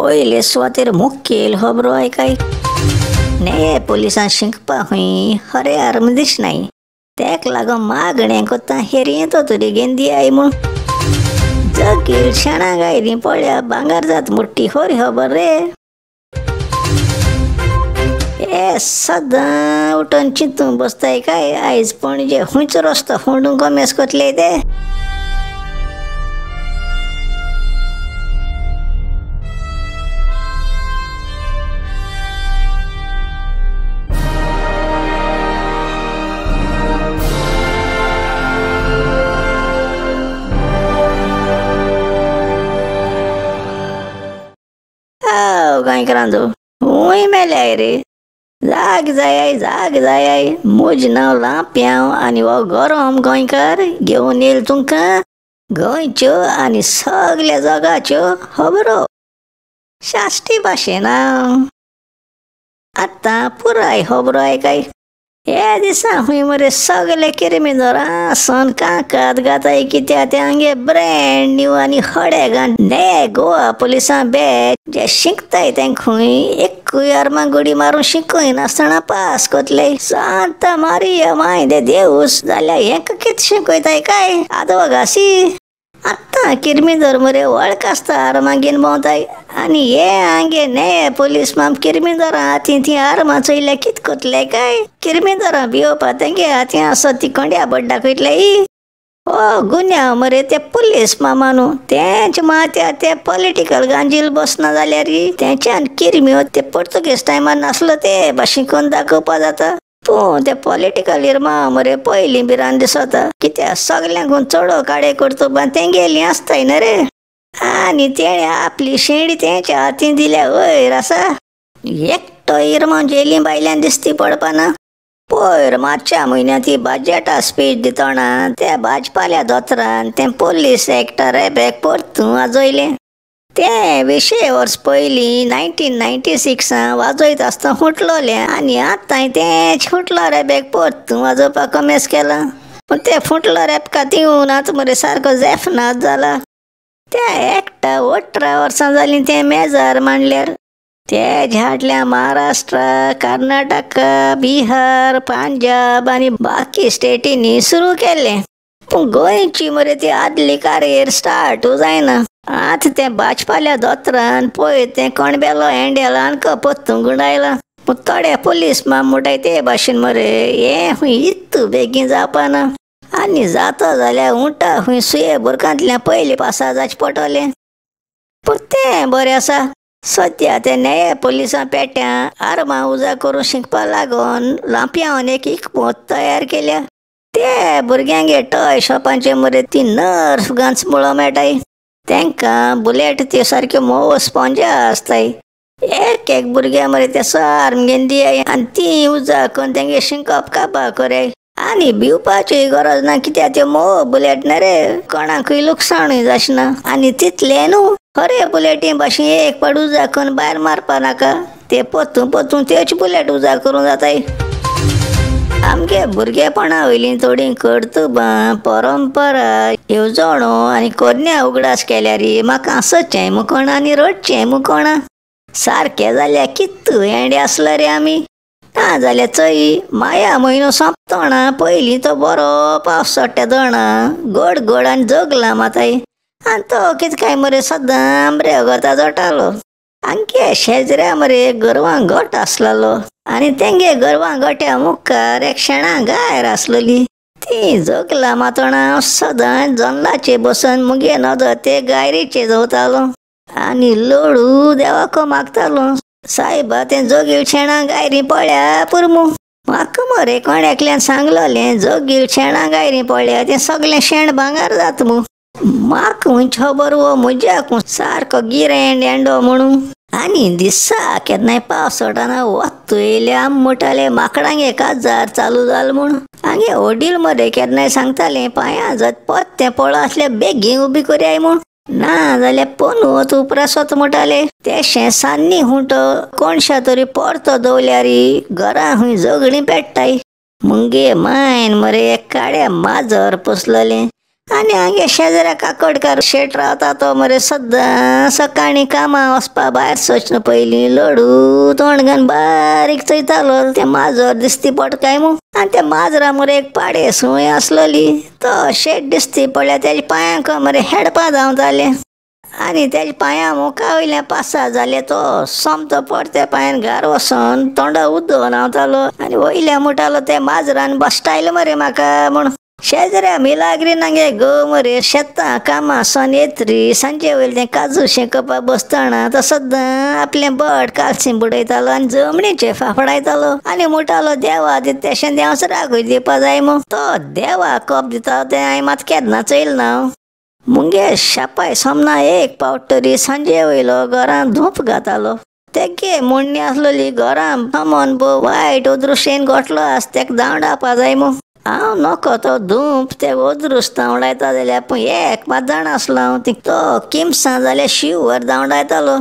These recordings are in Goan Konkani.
पयले सुवातेर मुखेल खबरो आयकाय. ने पोलिसां शिंकपा खंय खरें आर्म दिसनाय, तेक लागून मागणें कोत्ता हेरी तो तरी गेंदी I म्हूण. जगील शेणां गायरी पळया भांगर जात मोठी खरी खबर रे. ए सदां उठून चिंतून बसताय काय आयज पणजे खंयचो रस्तो फोंडून कोमेस कोतले ते. गोंयकारांचो हूंय मेल्याय रे. जाग जाय जाग जाय, म्हजें नांव लांप्यांव आनी हो गरम गोंयकार घेवन येयल तुमकां गोंयच्यो आनी सगल्या जगाच्यो खबरो साश्टी भाशेन. आतां पुराय खबरो आयकाय. ह्या दिसा खंय मरे सगले किरमिदोर आसन कांकात गाताय कित्याक ते आमगे ब्रँड न्यू आनी खडे ने गोवा पोलिसां बॅच जे शिकताय तें खंय एकूय आर्मां गुडी मारून शिकय नासतना पास कोतले. सांता मारिया माय दे देवूस जाल्यार हेंका कितें शिकयताय काय आदवगासी. आतां किरमिदोर मरे वळख आसता आर्मां घेवन भोंवताय आनी हे आंगे ने पोलीस माम किरमिदोरां हातीं तीं आर्मां चोयल्या कितें कोतले काय. किरमिदोरां भियोवपा तेंगे हातीं आसत ती कोंड्या बट दाखयतले. हो गुन्यांव मरे ते पुलीस मामा न्हू, तेंच मात्या ते पॉलिटिकल गांजील बसना जाल्यार तेंच्यान किरम्यो ते पोर्तुगेज टायमार नासलो ते भाशेन करून दाखोवपा जाता. पूण ते पॉलिटिकल इरमां मरे पयलीं भिरांत दिसता कित्याक सगल्यांकून चडो काडे करतोबा तेंगेली आसताय न्हू रे. आनी तेणें आपली शेंडी तेंच्या हातीन दिल्या वयर आसा. एकटो इरमां जेली भायल्यान दिसती पडपाना. पयर मार्चा म्हयन्यांत ती बजेटा स्पीच दितना त्या भाजपाल्या दोतोरान तें पोलीस एक्टा रेबेक परतून वाजयलें. तें विशे वर्स पयलीं 1996 वाजयत आसतना फुटलोलें आनी आतांय तेंच फुटलो रेबेक परतून वाजोवपाक कमेस केलां. पूण तें फुटलो रेबका दिवन आतां मरे सारको जेफनाच जाला. त्या एकटा 18 वर्सां जालीं तें मेजार मांडल्यार. तेज हाडल्या महाराष्ट्र, कर्नाटका, बिहार, पंजाब आनी बाकी स्टेटींनी सुरू केलें. पूण गोंयची मरे ती आदली कारयेर स्टार्ट जायना. आतां तें भाजपाल्या दोतोरान पळय तें कोणबेलो हँडेल आमकां परतून गुंडायला. पूण थोडे पोलीस माम म्हणटाय ते भाशेन मरे हें खंय इतू बेगीन जावपाना आनी जाता जाल्यार उंटा खंय सुये बुरकांतल्यान पयलीं पासार जावचें पडटलें. पूण तें बरें आसा सद्या ते नये पोलिसां पेट्यां आर्मां उजा करून शिकपा लागून लांप्यांवन एक इकमत तयार केल्या. ते भुरग्यांगे टॉय शॉपांचे मरे ती नर्फ गन्स मुळो मेळटाय. तेंकां बुलेट त्यो सारक्यो मोव स्पोंजा आसताय. एक एक भुरग्यां मरे ते आर्म घेवन दियाय आनी ती उजा करून तेंगे शिंकप काबा कोराय. आनी भिवपाची गरज ना कित्याक त्यो मोव बुलेट न्हू रे, कोणाकूय लुकसाणूय जाचना. आनी तितलें न्हू खरे बुलेटी भाशेन एक पाट उजा करून भायर मारपा नाका, ते परतून परतून त्योच बुलेट उजा करूं जाताय. आमगे भुरगेपणा वयलीं थोडीं कर्तुबां, परंपरा, येवजणो आनी कोरण्या उगडास केल्यार म्हाका हांसचें मुकोणा आनी रडचें मुकोणा. सारकें जाल्यार कितू हेंडे आसलो रे आमी. ना जाल्यार चय माया म्हयनो सोंपतना पयलीं तो बरो पावस चडटा दोणा गोड गोड आनी जगलां माताय. आनी तो कितें काय मरे सदां आमरे वगता जोटालो. आमगे शेजऱ्या मरे गोरवां गोट आसलेलो आनी तेंगे गोरवां गोट्या मुखार एक शेणां गायर आसलेली. ती जगलां मातोणा हांव सदांच जल्लाचेर बसून मुगे नदर ते गायरीचेर दवरतालो आनी लोळू देवाको मागतालो, सायबा तें जोगील शेणां गायरी पळ्या पुरमू. म्हाका मरे कोण एकल्यान सांगलोलें जोगील शेणां गायरी पळ्या तें सगळें शेण भांगर जाता मू. म्हाका खंयची खबर हो म्हज्याक सारको गिरेंड एंडो म्हणून. आनी दिसा केन्नाय पावस पडटना वत येयलें आमोटाले माकडांगे काजार चालू जाल म्हूण. आगे वडील मरे केन्नाय सांगताले पांयां जत पत्तें पळो आसल्यार बेगीन उबी करयाय म्हूण, ना जाल्यार पोनू उपरासत म्हणटाले. तेशें सान्नी हुंटो कोणशा तरी परतो दवल्यार घरां खंय झगडीं पेट्टाय. मुगे मायन मरे एक काळें माजर पोसलेलें आनी हांगे शेजऱ्या काकडकार शेट रावता तो मरे सद्दां सकाळीं कामां वचपा भायर सरचे पयलीं लडू तोंड घालून बारीक चोयतालो तें माजर दिसती पडटा काय म्हूण. आनी त्या माजरा मरे एक पाडे सूय आसलोली. तो शेट दिसती पडल्या तेज्या पांयांक मरे हेडपा धांवताले आनी तेज्या पांयां मुखा वयल्या पासार जाले. तो सोमतो परत्या पांयान घार वचोन तोंडा उदक न्हांवतालो आनी वयल्या म्हणटालो ते माजरान बसटायलें मरे म्हाका म्हूण. शेजऱ्या मिलाग्रीन हांगे घोव मरे शेतां कामां सोन येत री सांजे वयलें तें काजू शेकपा बसतना तो सद्दां आपलें बट कालसी बुडयतालो आनी जमणीचेर फाफडायतालो आनी म्हणटालो देवा दिता तेशें देंवचाराकूय दिवपा जाय म्हूण. तो देवा कोप दिता तें हांवें मात केन्ना चोयलें ना. मुगे शापाय सोमना एक पावट तरी सांजे वयलो घरांत धूप घातालो. तेगे म्हणणी आसलोली घरां सामान भोव वायट अदृश्येन गोठलो आस तेका धांवडावपा जाय म्हूण. हांव नको तो धूप ते अदृश्ट धांवडायता जाल्यार पूण एक मात जाणा आसलो हांव तो किमसां जाल्यार शिवर धांवडायतालो.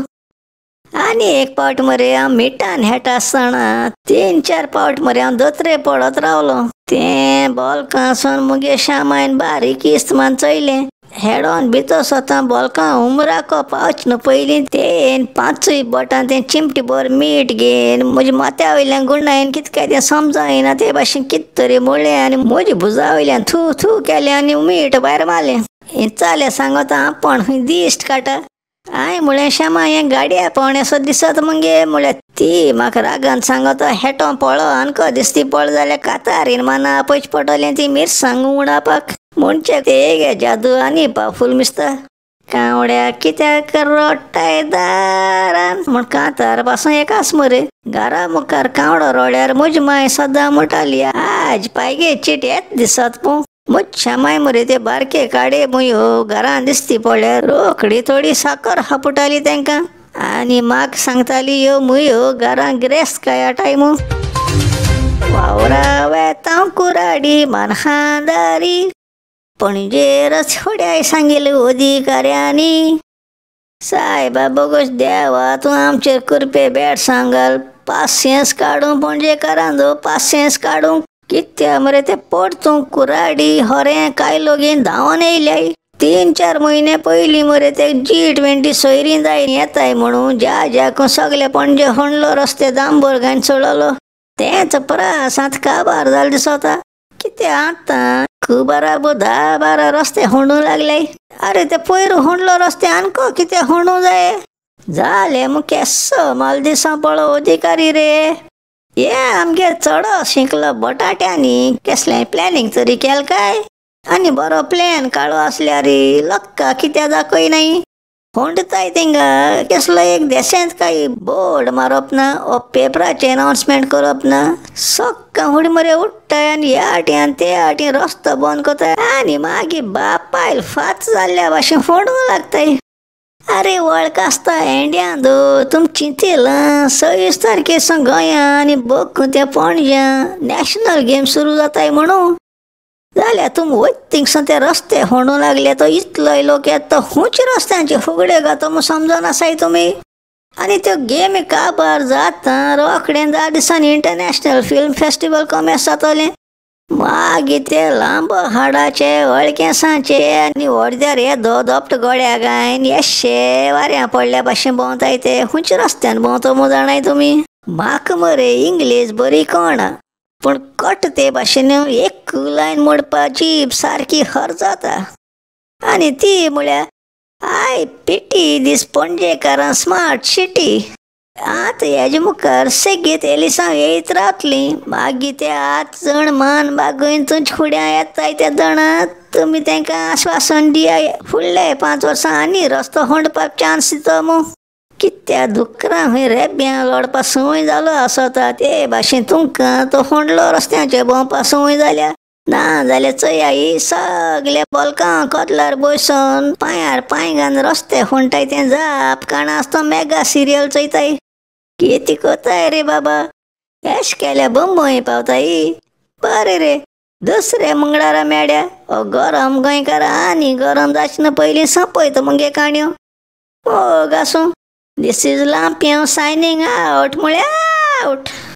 आनी एक पावट मरे हांव मिठान हेटा आसतना 3-4 पावट मरे हांव दोतरे पडत रावलो. तें बोलकां सोन मुगे श्यामायन बारीक इस्तमान चोयलें. हेडोन भितर सोतां बोलकां उमराको पावच न्हू पयलीं तेन 5 बोटां तें चिमटी भर मीठ घेवन म्हज्या माथ्या वयल्यान गुंडायन कितें काय तें समजायना ते भाशेन कितें तरी म्हणलें आनी म्हज्या भुजा वयल्यान थू थू केलें आनी मीठ भायर मारलें. हें चलें सांगता आपूण खंय दिश्ट काडटा. हांवें म्हणलें श्यामा हें गाडया पावणेसो दिसत मगे. म्हणल्यार ती म्हाका रागान सांगता हेटो पळो आनको दिसती पळ जाल्यार कातारीन माना आपयच पडटलें ती मिरसांग उडावपाक. म्हणचे ते गे जादू आनी पाफूल मिसता. कावड्या कित्याक रोडटाय दारान म्हूण कांतार पासून एकाच मरे घरा मुखार कावडो रोड्यार म्हजी माय सदां म्हणटाली आज पायगे चीट येत दिसत पूण. म्हज्या माय मरे ते बारके काडे मुयो घरान दिसती पडल्यार रोखडी थोडी साकर हापुटाली तेंकां आनी म्हाका सांगताली ह्यो मुयो घरान गिरेस्त काय आटाय म्हूण. वावरा वेता कुराडी मानहादारी पणजे रसफोड्याय सांगेले अधिकाऱ्यांनी. सायबा बोगस देवा तूं आमचेर कृपे बेट सांगाल पासियेंस काडूंक पणजेकारां दो पासियेंस काडूंक. कित्या मरे ते परतूंक कुराडी होरें कायलो घेवन धांवन येयल्याय. 3-4 म्हयने पयलीं मरे ते G20 सोयरीं जाय येताय म्हणून ज्या ज्याक सगळे पणजे होणलो रस्ते दांबर घालून चडलो. तेंच प्रास आतां काबार जालें दिसता. कितें आतां खूब 10-12 रस्ते होंडू लागले. अरे ते पयर होंडलो रस्ते आनको कितें होंडू जाय जालें मग केसो माल दिसां पळो अधिकारी रे. हे आमगे चडो शिंकलो बटाट्यांनी केसलें प्लॅनिंग तरी केलें काय आनी बरो प्लॅन काडलो आसल्यार लोकां कित्याक दाखय नाय. होंडताय थिंगा केसलो एक देशांत काय बोर्ड मारप ना ओ पेपराचें अनावन्समेंट करप ना. सकाळ फुडें मरे उठ्ठाय आनी ह्या आटयान ते आटयान रस्तो बंद करताय आनी मागीर बापायल फात जाल्ल्या भाशेन फोडूंक लागताय. अरे वळख आसता इंडियान दो तुम चिंतेलां 26 तारखे सावन गोंया आनी बघ ते पणज्या नॅशनल गेम सुरू जाताय म्हणून. जाल्यार तुम वयत थिंगसान ते रस्ते होंडूंक लागले तो इतलो लोक येता तो खूंयच्या रस्त्यांचे फुगड्यो घातो म्हूण समजनासाय तुमी. आनी त्यो गेमी काबार जाता रोखडें 10 दिसांनी इंटरनॅशनल फिल्म फेस्टिवल कॉमेस जातलें. मागीर ते लांब हाडाचे वळकेंसांचे आनी वर्द्यार हे दो दोपट गोड्या गायन येशे वाऱ्यां पडल्या भाशेन भोंवताय ते खंयच्या रस्त्यान भोंवतो म्हूण जाणाय तुमी. म्हाका मरे इंग्लीश बरी कळना पूण कट ते भाशेन एक लायन मोडपाची सारकी हर जाता. आनी ती म्हळ्यार I pity दीस पणजेकारां स्मार्ट सिटी. आतां हेजे मुखार सेगीत एलिसांव येयत रावतलीं. मागीर ते आत जण मान बागोवन तुमच्या फुड्यां येताय ते जाणात तुमी तेंकां आश्वासन दियाय फुडले 5 वर्सां आनी रस्तो होंडपाक चान्स दितो म्हूण. कित्या दुकरां खंय रेब्यां लोडपा संवय जालो आसता ते भाशेन तुमकां तो होंडलो रस्त्यांचेर भोंवपा संवय जाल्या. ना जाल्यार चोया ही सगळे बोलकां कदलार बसून पांयार पांय घालून रस्ते होंडटाय तें जाप काणा आसता मेगा सिरियल चोयताय. कितें कोताय रे बाबा एश केल्या बंबय पावताय. बरें रे दुसऱ्या मंगळारा मेळ्या ओ गरम गोंयकार आनी गरम जावचे ना पयलीं सोंपयता मुगे काणयो. मोग आसूं. This is Lampiao signing out. म्हळ्यार आउट.